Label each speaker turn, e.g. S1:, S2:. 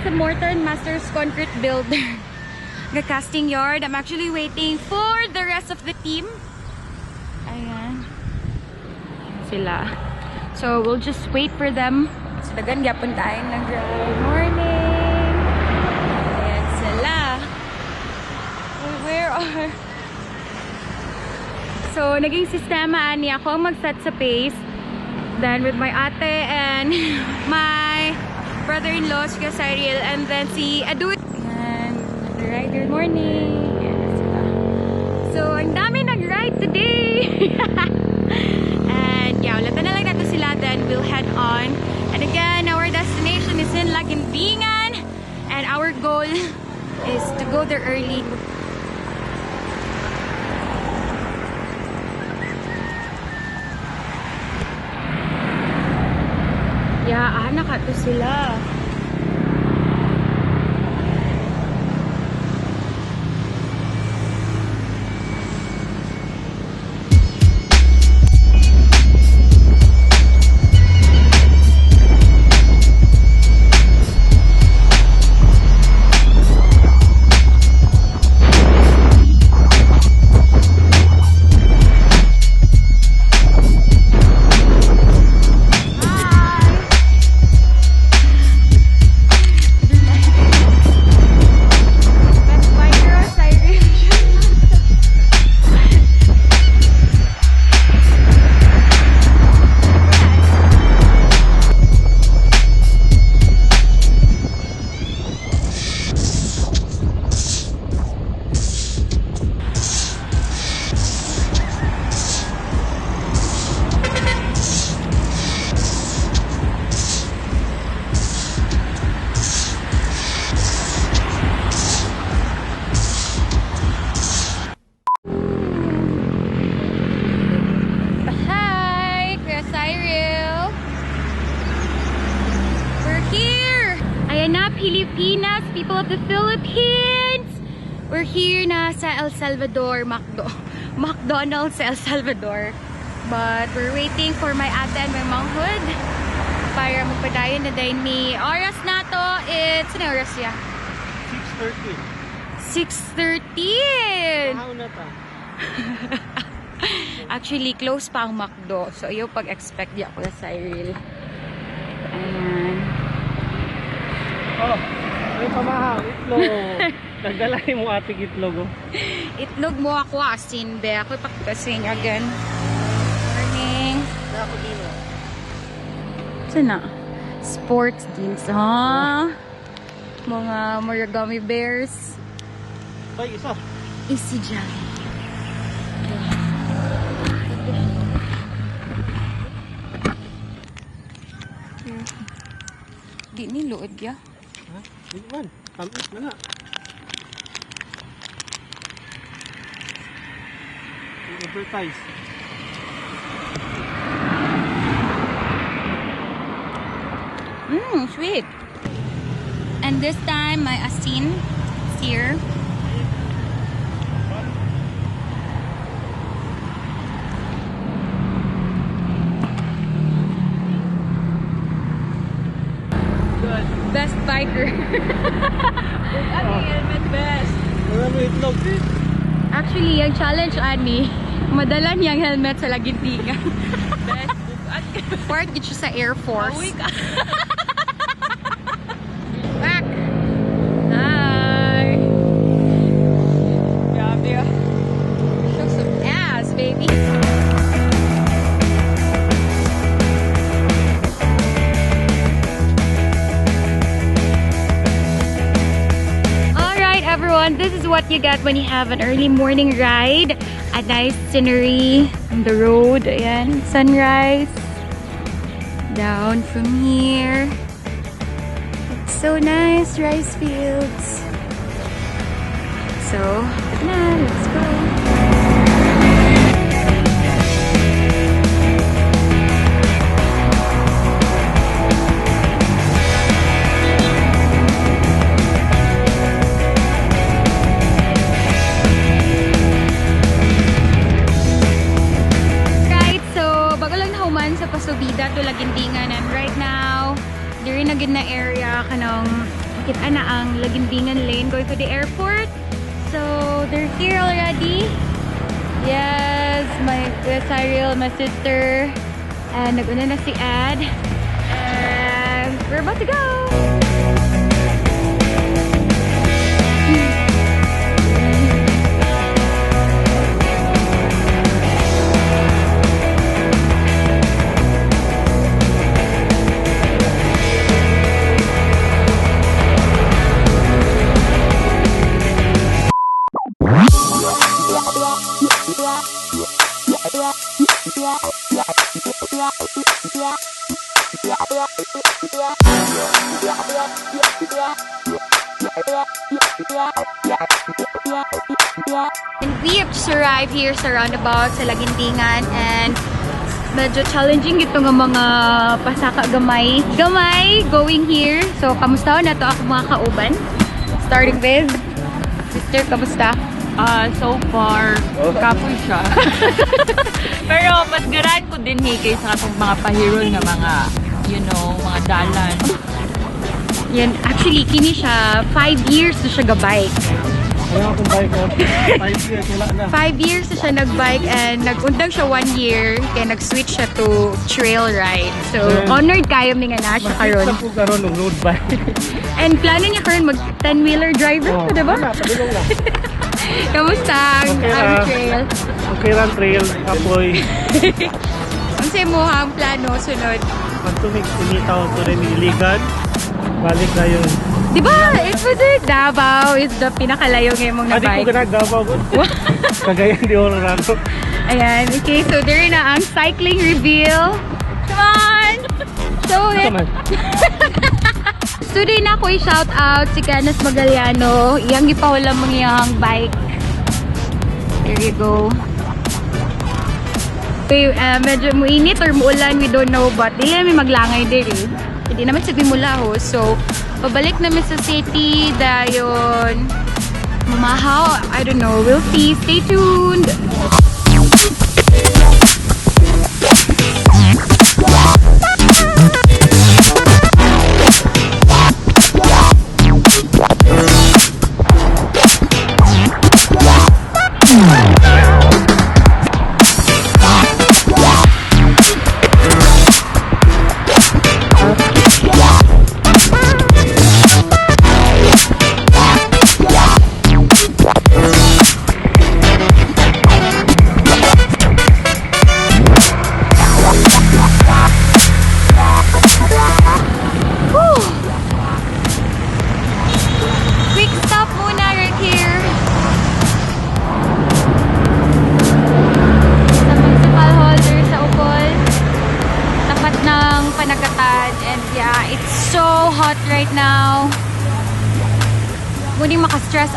S1: sa Mortar and Masters Concrete Builder. The casting yard. I'm actually waiting for the rest of the team. Ayan. Sila. So, we'll just wait for them. So, dagan gyapon tayo nag-ride. Morning! Ayan sila. Where are... So, naging sistema ani ako ang mag-set sa pace. Then, with my ate and my brother-in-law, si Cyril, and then si Adu. Ayan, nag-ride. Good morning! Ayan sila. So, ang dami nag-ride today! And yeah, ulatan na lang natin sila, then we'll head on. And again, our destination is in Laguindingan. And our goal is to go there early. Yeah, anak to sila. Hi! Best biker or siren? Hi, Kuya Cyril. We're here. Ayan na, Pilipinas, people of the Philippines. We're here na sa El Salvador, Macdo. McDonald's sa El Salvador. But we're waiting for my ate and my manghud para magpadayon na din mi. Oras na to, it's, ano oras ya?
S2: 6:30.
S1: 6:13.
S2: How na ta?
S1: Actually, close pa ang McDo. So, ayaw pag-expect di ako sa Cyril. Ayan.
S2: Oh, may pamahaw, itlog. Nagdala mo ating itlog oh.
S1: Itlog mo ako, asin, be. Ako ipagkasin again. Morning.
S2: Na ako din oh.
S1: Saan na? Sports jeans, ha? Mga Morigami bears.
S2: Ay, isa.
S1: Easy jelly. Di ni luod ya.
S2: Ha? Di man. Tamis na nga. I-advertise.
S1: Sweet. And this time, my asin is here.
S2: Good.
S1: Best biker.
S2: Oh.
S3: Helmet best.
S2: Wala mo itlog.
S1: Actually, ang challenge ani, madala niyang helmet sa Laguindingan.
S3: Best. Bugat.
S1: Part gid siya sa Air Force.
S3: Uwi ka.
S1: Back. Hi.
S3: Grabe ah.
S1: Show some ass, baby. All right, everyone, this is what you get when you have an early morning ride. A nice scenery on the road. Ayan, sunrise. Down from here. It's so nice, rice fields. So, na, let's go. Right, so bago lang nahuman sa Pasubida to Laguindingan and right now, diri na gid na area kanang Kita na ang Laguindingan Lane going to the airport. So, they're here already. Yes, my Kuya Cyril, my sister, and nag-una na si Ed. And we're about to go! And we have just arrived here sa roundabout sa Laguindingan and medyo challenging ito nga mga pasaka gamay. Gamay going here. So, kamusta na to ako mga kauban? Starting with sister, kamusta?
S3: Ah, so far, kapoy siya. Pero mas garan ko din eh, kaysa katong mga pahirol nga mga, mga dalan.
S1: Yan, actually, kini siya, 5 years na siya gabike.
S2: Wala akong bike oh. 5 years, wala na.
S1: 5 years na siya nagbike and nag-undang siya 1 year, kaya nag-switch siya to trail ride. So, honored kayo mi nga na siya
S2: Makita
S1: karon.
S2: po karon og road bike.
S1: And plano niya karon mag 10-wheeler driver,
S2: Oh,
S1: di ba?
S2: Wala, padulong lang.
S1: Kamusta ang,
S2: Okay
S1: ang
S2: ra.
S1: trail?
S2: Okay lang trail, kapoy.
S1: Ang sa imo ang plano sunod?
S2: Pagtumig sinitaw to rin iligan. Balik na yun.
S1: Di ba? It was it Davao is the pinakalayo ng imong
S2: Adi ko
S1: na-bike.
S2: ganagawa ko. Cagayan de Oro Rano.
S1: Ayan. Okay, so there na ang cycling reveal. Come on! Show it!
S2: Come on.
S1: Today na ako i-shout out si Kenneth Magaliano. Iyang gipahula mong iyang bike. There you go. Okay, medyo muinit or muulan, we don't know, but dili namin maglangay diri. Hindi naman sabi mula ho. So, pabalik namin sa city, dayon mamahaw. I don't know. We'll see. Stay tuned! Whew! Quick stop muna right here. Sa municipal hall there sa Ukol. Tapat ng Panagatan. And yeah, it's so hot right now. Muning makastress.